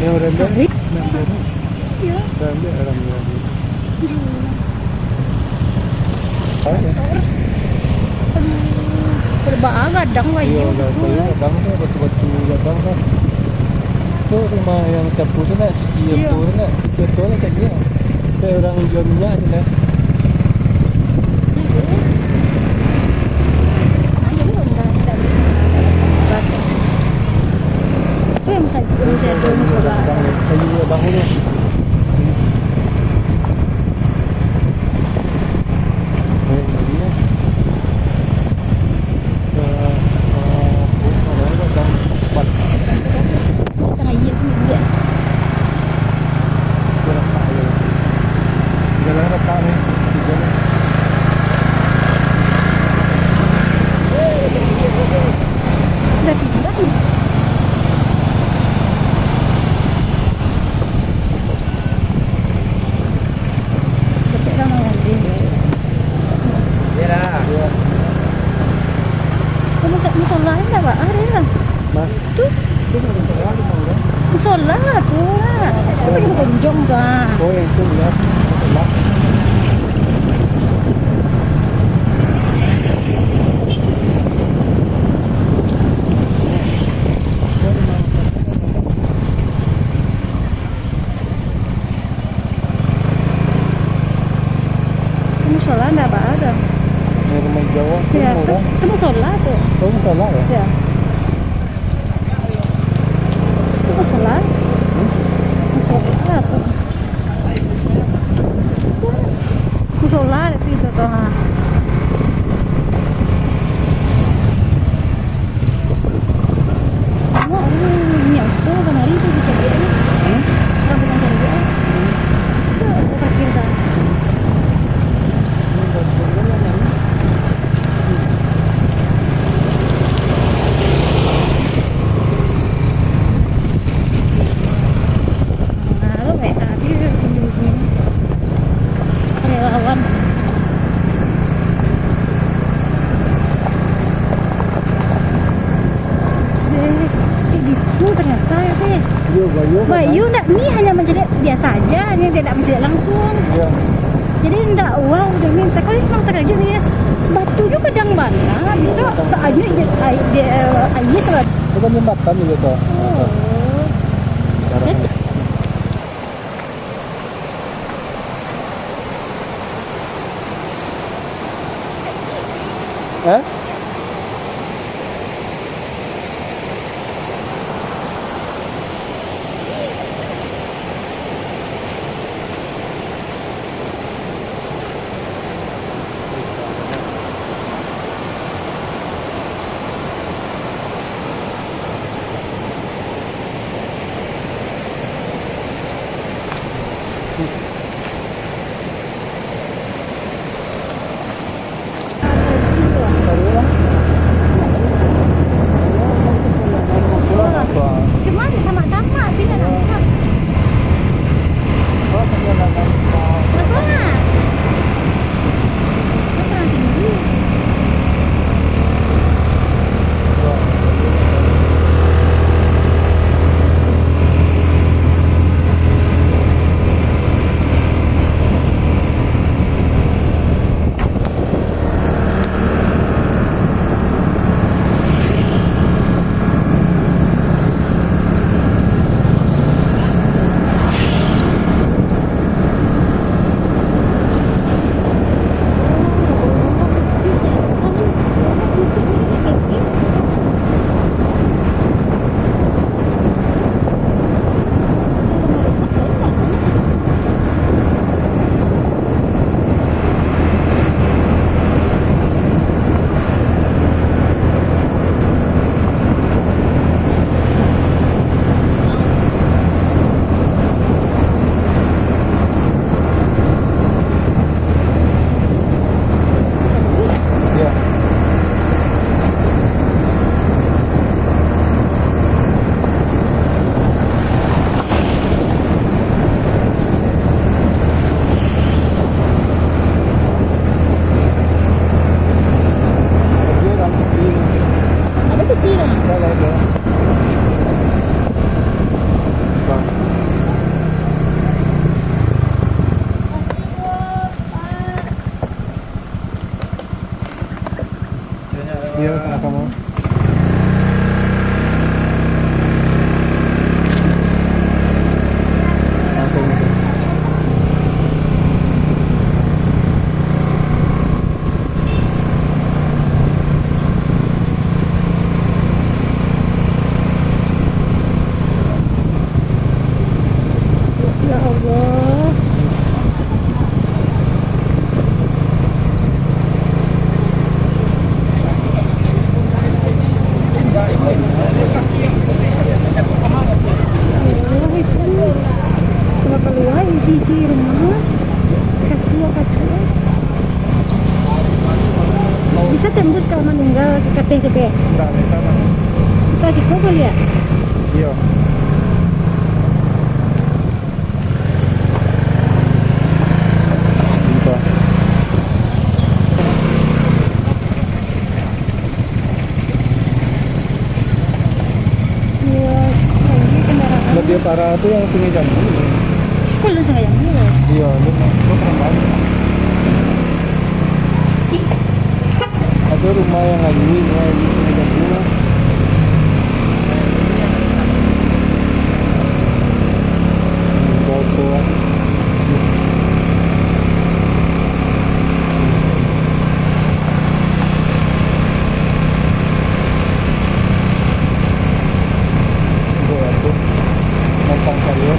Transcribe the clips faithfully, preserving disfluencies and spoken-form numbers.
Tarik. Iyo. Tarik, tarik. Aduh. Pada gadang lah. Iyo, iyo, gadang, gadang tu, batu-batu gadang tu. Tu rumah yang siapa tu nak cuci. Iyo. Apa tu nak cuci, apa nak cari lah. Kayak orang jual minyak tu lah. Itu yang saya, yang saya dulu suka. Kayu abang tu. Tengah iya pun dia. Dia letak je. Dia lah letak ni. Tiga ni. Dah tiga ni. Kecek lah, Mang Andi. Iyalah. Tu musa-, musola ni dah, Pak? Ada lah. Nah. Tu. Tu musola tu lah. Kan bagi berkunjung tu, ah. Oh, yang tu lah. Musola. Musola ndak baa doh. Yang rumah hijau tu. Ya, tu, tu musola tu. Oh, musola ya? Ya. Tu musola. Hmm? Musola tu. Musola tapi itu tu, ha. Tengok, aduh, minyak tu kamari tu dicari, eh. Hmm? Orang tukang cari, eh. Hmm. Tu, tu parkir dah. Hmm. Nah, lo, eh, tadi, relawan. Eh, kayak gitu ternyata ya, Pe. Iya, Bayu. Bayu ndak, ni hanya mencari biasa aja, hanya dia ndak mencari langsung. Iya. Jadi ndak wow, dia minta. Kau memang terkejut ni ya. Batu juga kadang bana, bisa seaja dia, ai-, dia, eh, ais lah. Itu kan jembatan juga, Kak. Oh. Sekarang. Jadi, eh? Cuman sama-sama, tapi nggak nampak. Betul nggak? Itu terlalu tinggi. Ada peti lah. Ada, ada. Bang. Kalau kalua isi-isi rumah, kasua-kasua. Bisa tembus ka maningga ka ateh tu, Beh? Ndak, ndak sama. Ka siko kali, yo? Iyo. Iyo, canggih kendaraan. Lebih parah tu yang Sungai Jambu. Kok lu Sungai Jambu? Iyo, lu, lu Kerembau. Ado rumah yang lain, yang di Sungai Jambu lah. Jauh tu lah. Jauh tu. Mampang Karyo.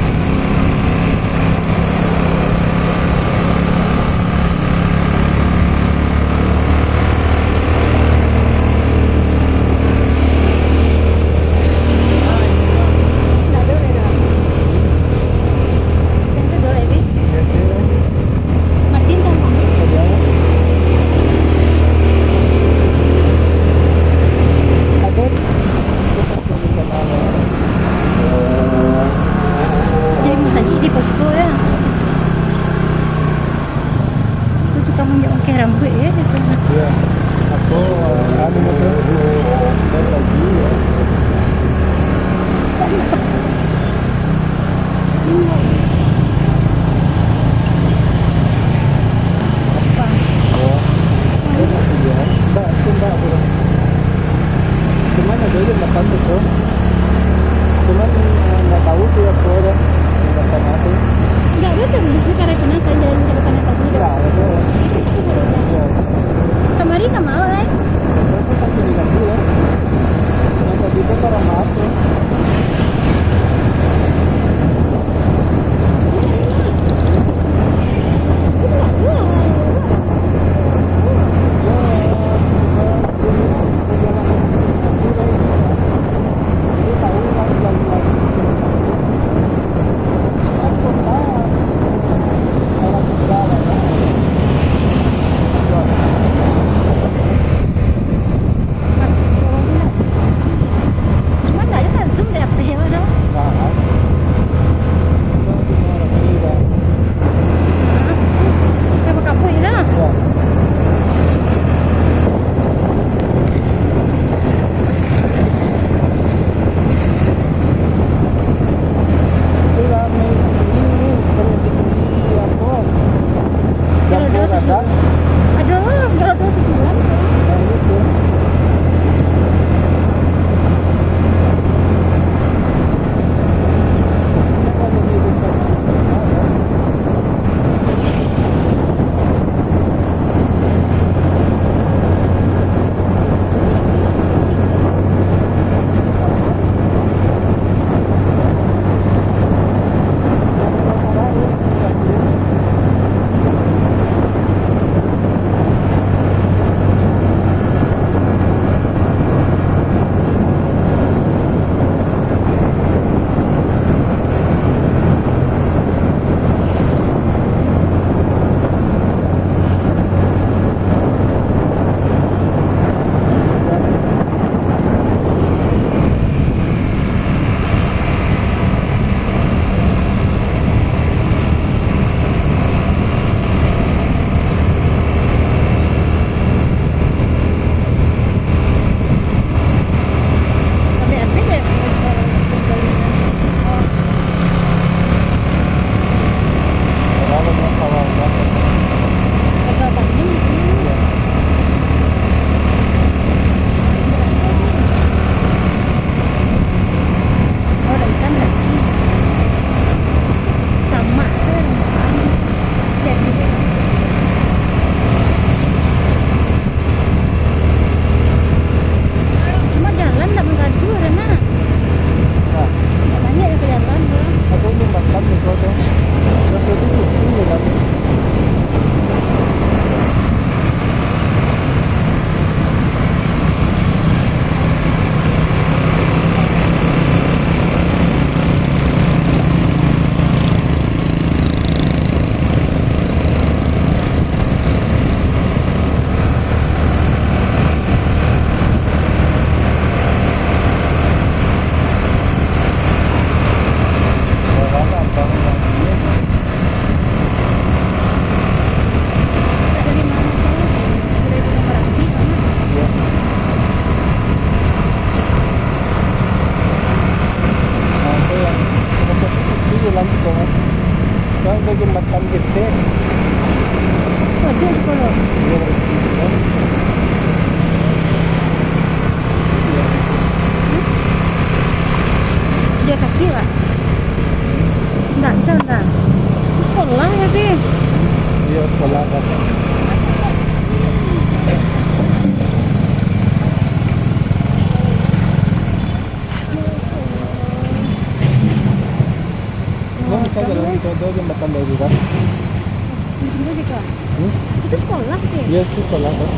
Jadi musajik di posko, yo. Tu tukang mangkeh rambuik, yo, gitu. Iyo. Apo, anu tu? Lagi, yo. Apa? Oh. Ndak, tu ndak, bro. Cuman ado je ndak pantas tu. Cuman, eh, ndak tahu tu apo dah. Ndak pernah tu. Ndak ado tu, bukan rekomen saja jalan jabatan tadi. Ndak ado. Iyo. Kamari ka ma, Lai? Ndak tahu, tak tahu lagi lah. Yang tadi tu barang maaf tu. Kan gede. Waduh, sekolah. Iya, betul. Iya. Hah? Dia kaki, Pak? Ndak bisa, ndak. Itu sekolah, ya, Pi? Iya, sekolah, Pak. Lo bisa jalan itu aja, jembatan dari kan? Itu juga. Hmm? Itu sekolah, ya? Iya, itu sekolah, kan?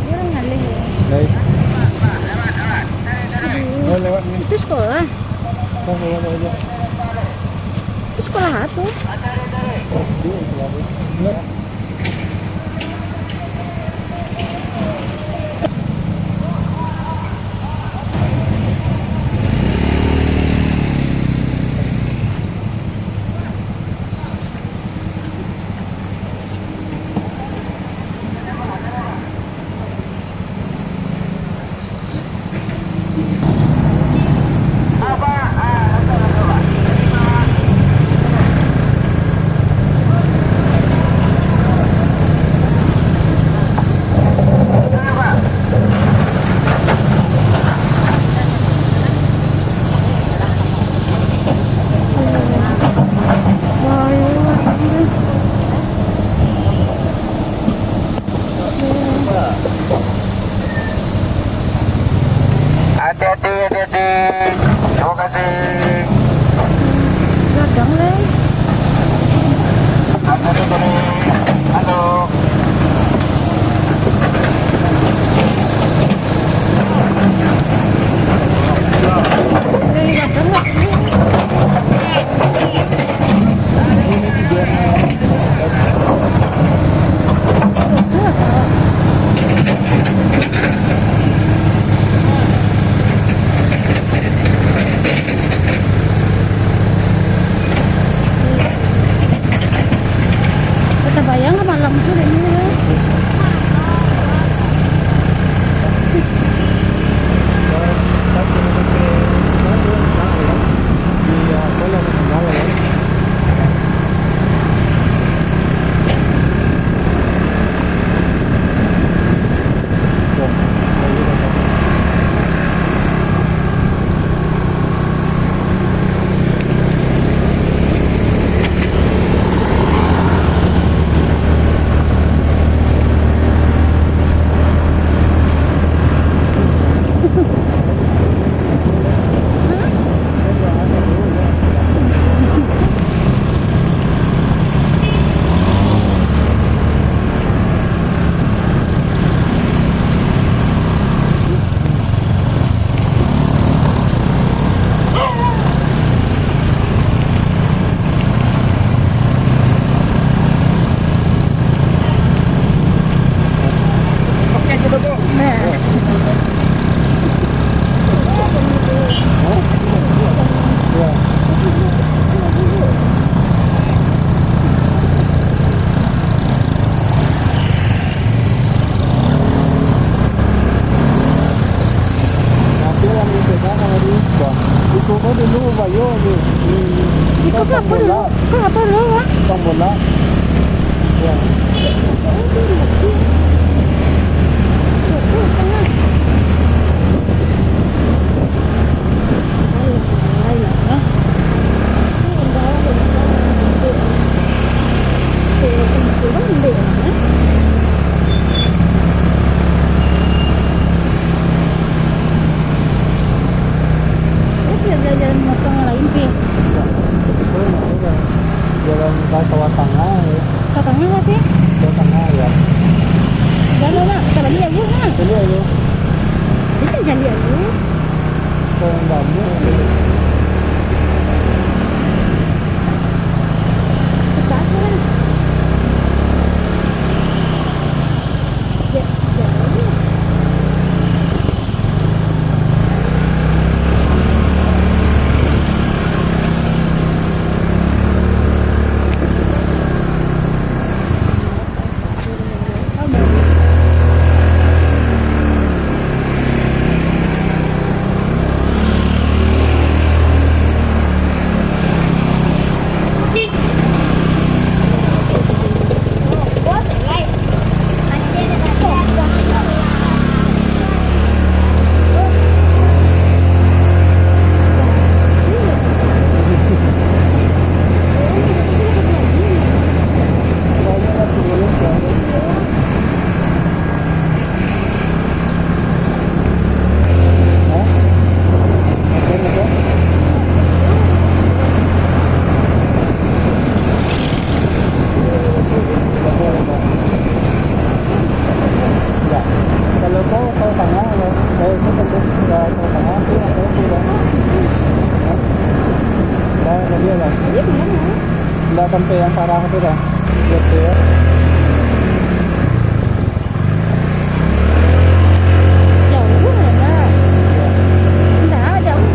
Dia orang ngalih, ya? Baik. Aduh. Oh, lewat ni. Itu sekolah. Oh, lewat aja. Itu sekolah apa? Oh, itu sekolah apa? Enggak. Hati-hati, hati-hati. Terima kasih. Gadang, leh. Hati-hati, hati-hati. Halo. Dari gadang, leh. Tabayang ka malam tu, dek ni, eh. Oke, sudah, Bu. Nah. Iko ko dulu bayo ni. Iko ko apo dulu? Ko apo dulu, Wak? Tukang bola. Ya. Jalan-jalan motong lain, Pi. Jalan ka sawah tangah, ya. Sawah tangah, Pi? Sawah tangah, ya. Jalan, Mak. Kita balik aja, Mak. Balik aja. Kita cari aja. Kalau nggak mau, ya. Kita aja lah. Ya, jalan aja. Ndak sampai yang parah tu lah. Gitu ya. Jauh lah, Ndak. Ndak, jauh.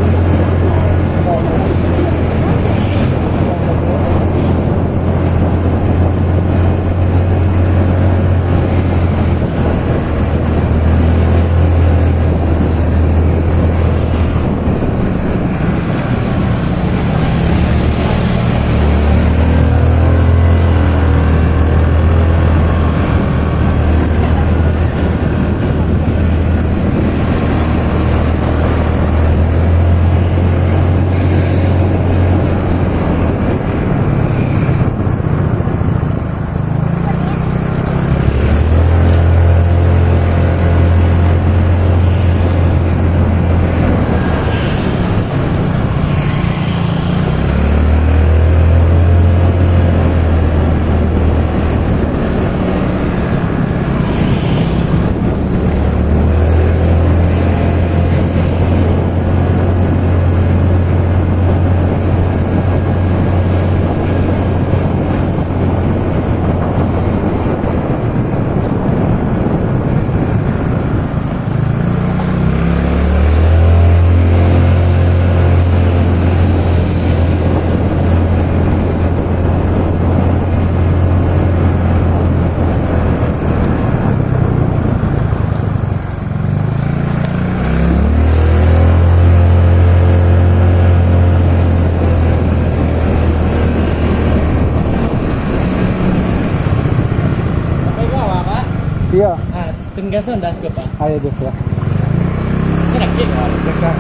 Iyo. Ah, tunggang so ndak suko, Pak? Ayo, Jus, ya. Ini lagi, Pak. Dekat.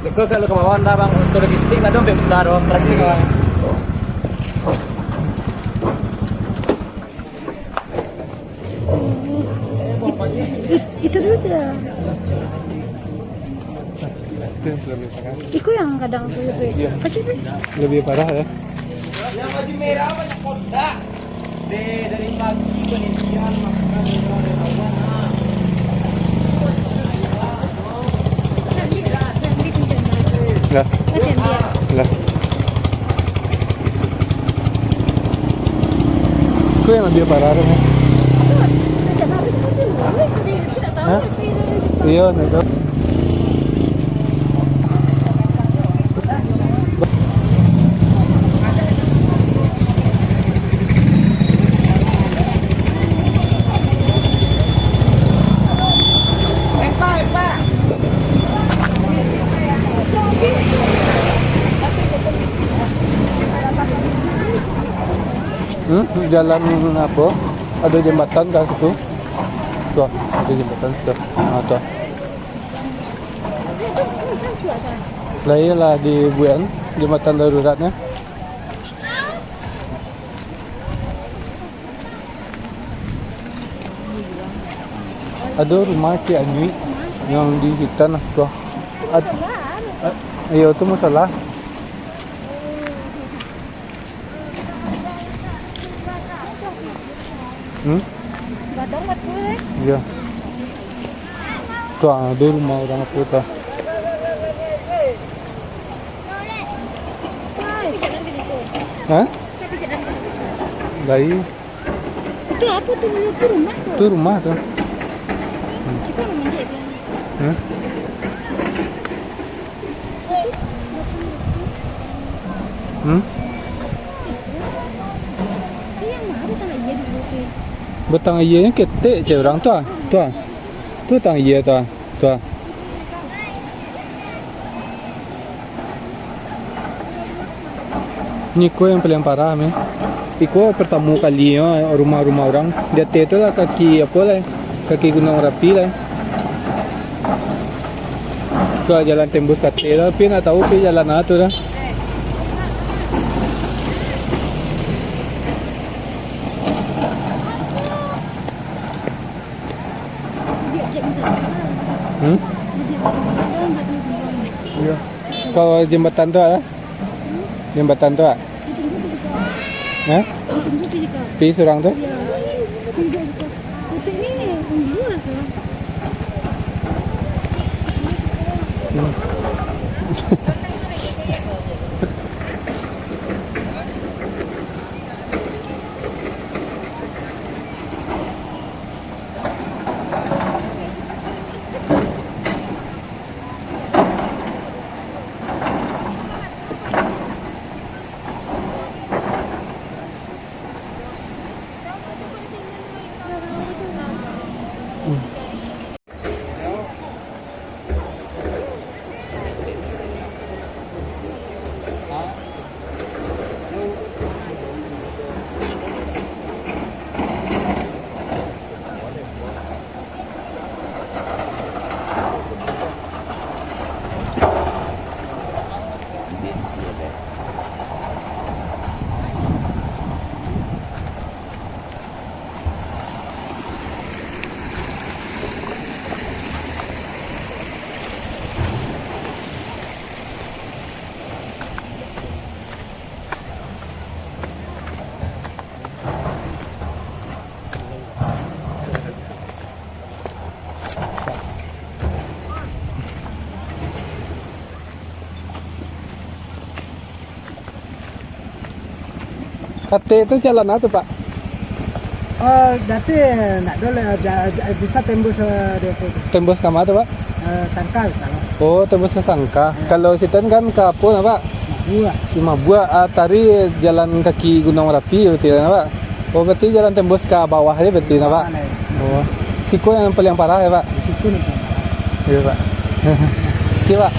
Dekat kalau ke bawah ndak, Bang, untuk logistik ndak dompet besar, Bang. Terakhir, Bang. It-, itu dulu sudah. Itu yang paling parah. Iko yang kadang tu lebih. Iya. Kecil tu. Lebih parah ya. Yang baju merah banyak kotak. Deh, dari pagi penelitian makan dari kawan. Lah. Lah. Ko yang lebih parah tu, kan? Hah? Iyo, nah, tu. Hmm, jalan apo? Ado jambatan ka situ. Tuh, ado jambatan situ. Ah, tuh. Lah iyolah dibuekan jambatan daruratnyo. Ado rumah Cik Anyuik yang di hutan lah, tuh. Ad-, a-, iyo, tu musola. Hmm? Gadang batul, eh. Iyo. Tuh, ado rumah urang apo tu? Hah? Dari. Itu apo tu dulu? Tu rumah tu? Tu rumah tu. Ciko manjek dia. Hah? Hmm? Batang aia nyo ketek cek urang tu ah. Tu ah. Tu tang aia tu ah. Tu ah. Niko yang paling parah, men. Iko pertamo kalinyo rumah-rumah urang. Di ateh tu lah kaki apo lai? Kaki Gunuang Marapi lai. Tu lah jalan tembus ka ateh tu, tapi ndak tahu pi jalan ma tu dah. Hmm? Iyo. Kalau jambatan tu ah? Jambatan tu ah? Hah? Pi surang tu? Hmm. Date tu jalan apo tu, Pak? Oh, Date ndak ado lah, ja-, ja-, bisa tembus, eh, di apo tu? Tembus ka ma tu, Pak? Eh, Sangka bisa lah. Oh, tembus ka Sangka. Ya. Kalau sitan kan ka apo nah, Pak? Simabua. Simabua, ah, tadi jalan kaki Gunung Marapi berarti nah, Pak? Oh, berarti jalan tembus ka bawah aja berarti nah, Pak? Bawah lah, ya. Oh. Siko yang paling parah ya, Pak? Di situ nih, Pak. Iya, Pak. Siap, Pak.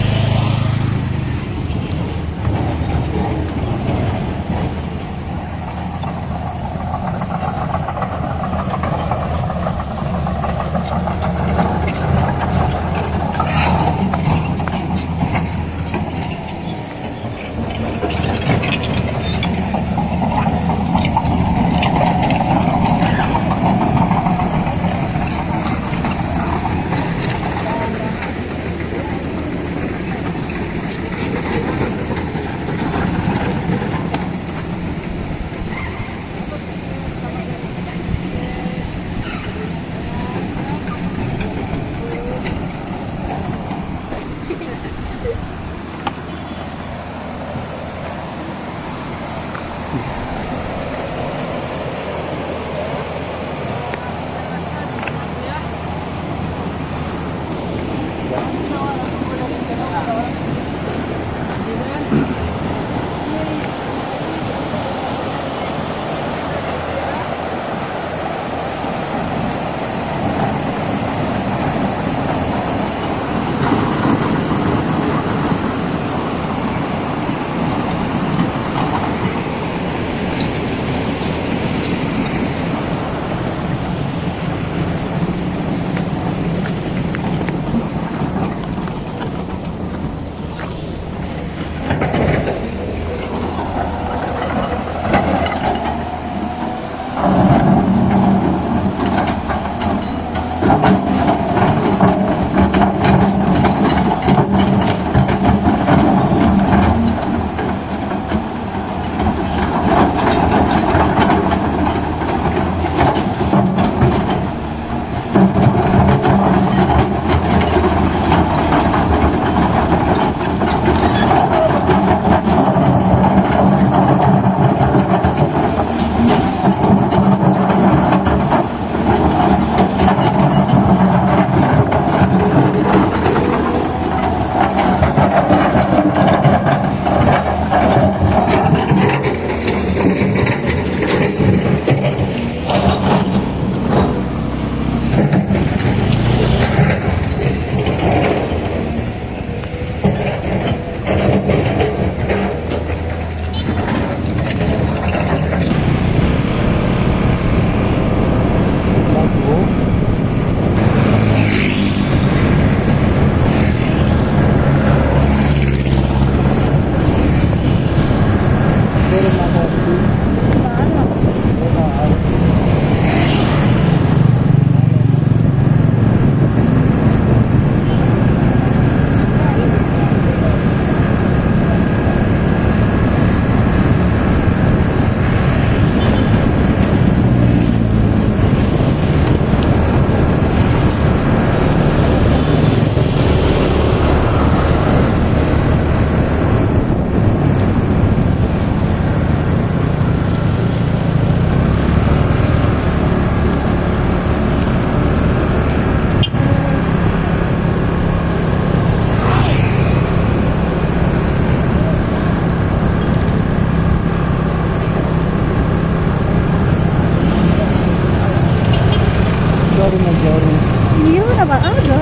Jarum aja, jarum. Iya, tak apa, ada.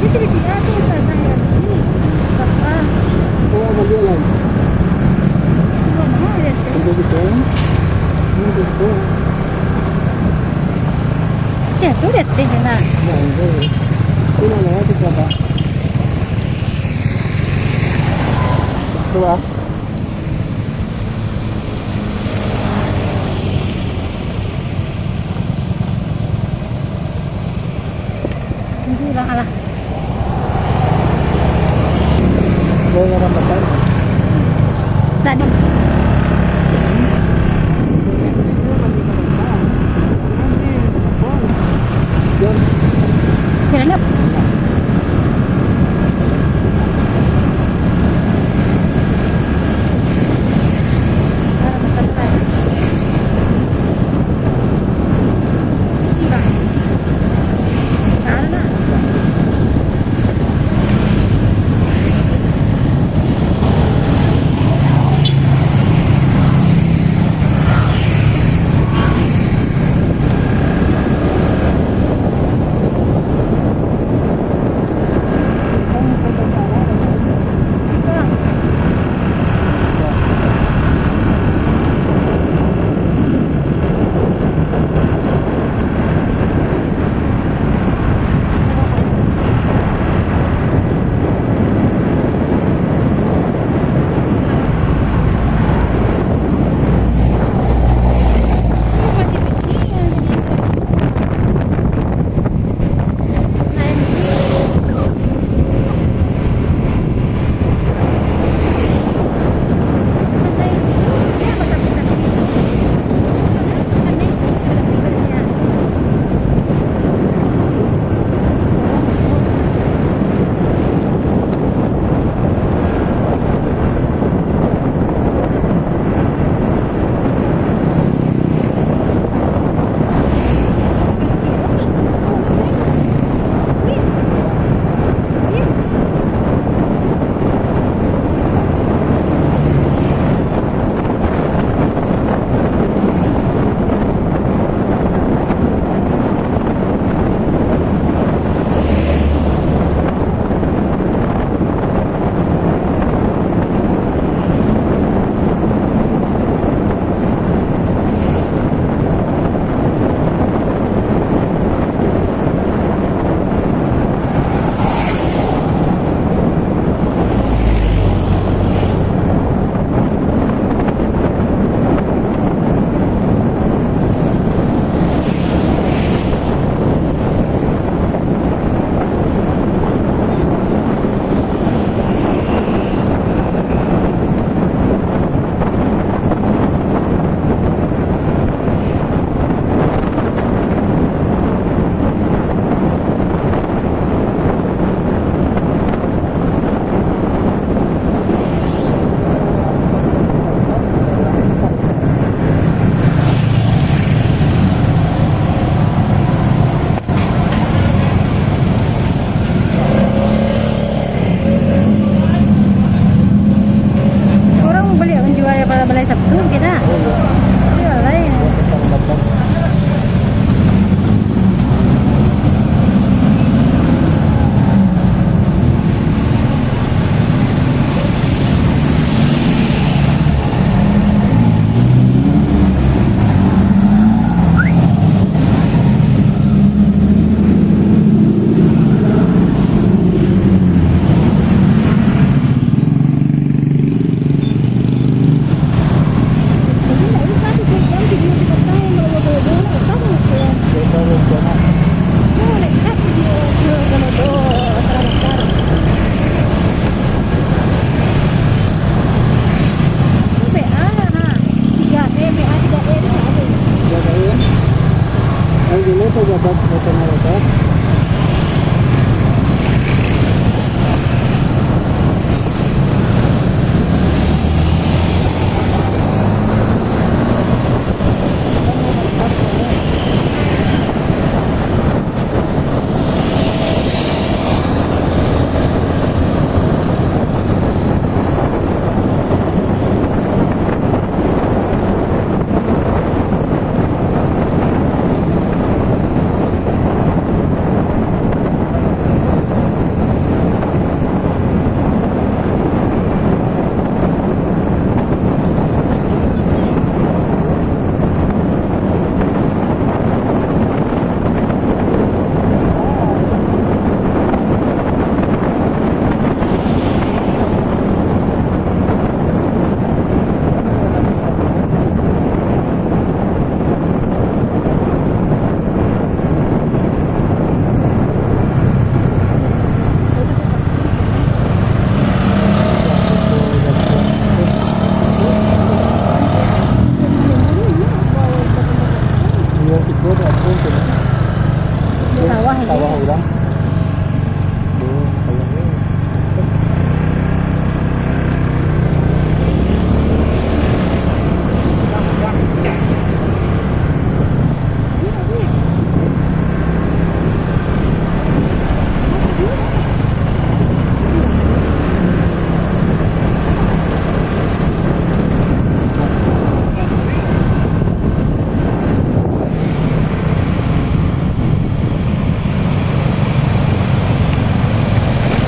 Dia cerita dia tu, Ustazah Yanti. Bapak. Oh, balik lagi. Dua mah dia tu. Ada gitu. Ini gitu. Siapa dia teh nak? Ya, itu. Itu namanya tu apa? Itu, ah. Tunggu urang alah. Oh, urang makan. Tak ada. Jalan yuk. Urang makan.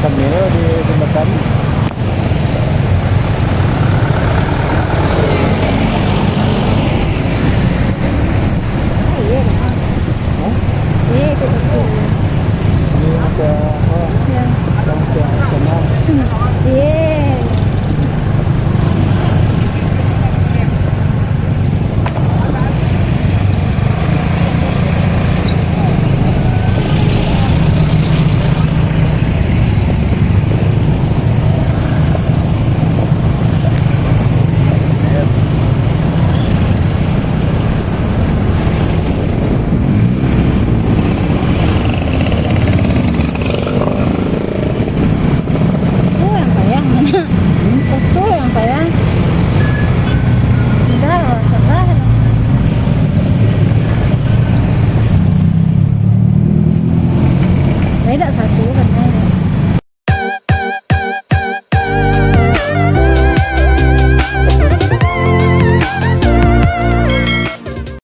Kamera di jembatan. Iya, dah. Hah? Iya, itu satu. Ini ada, oh, Ya.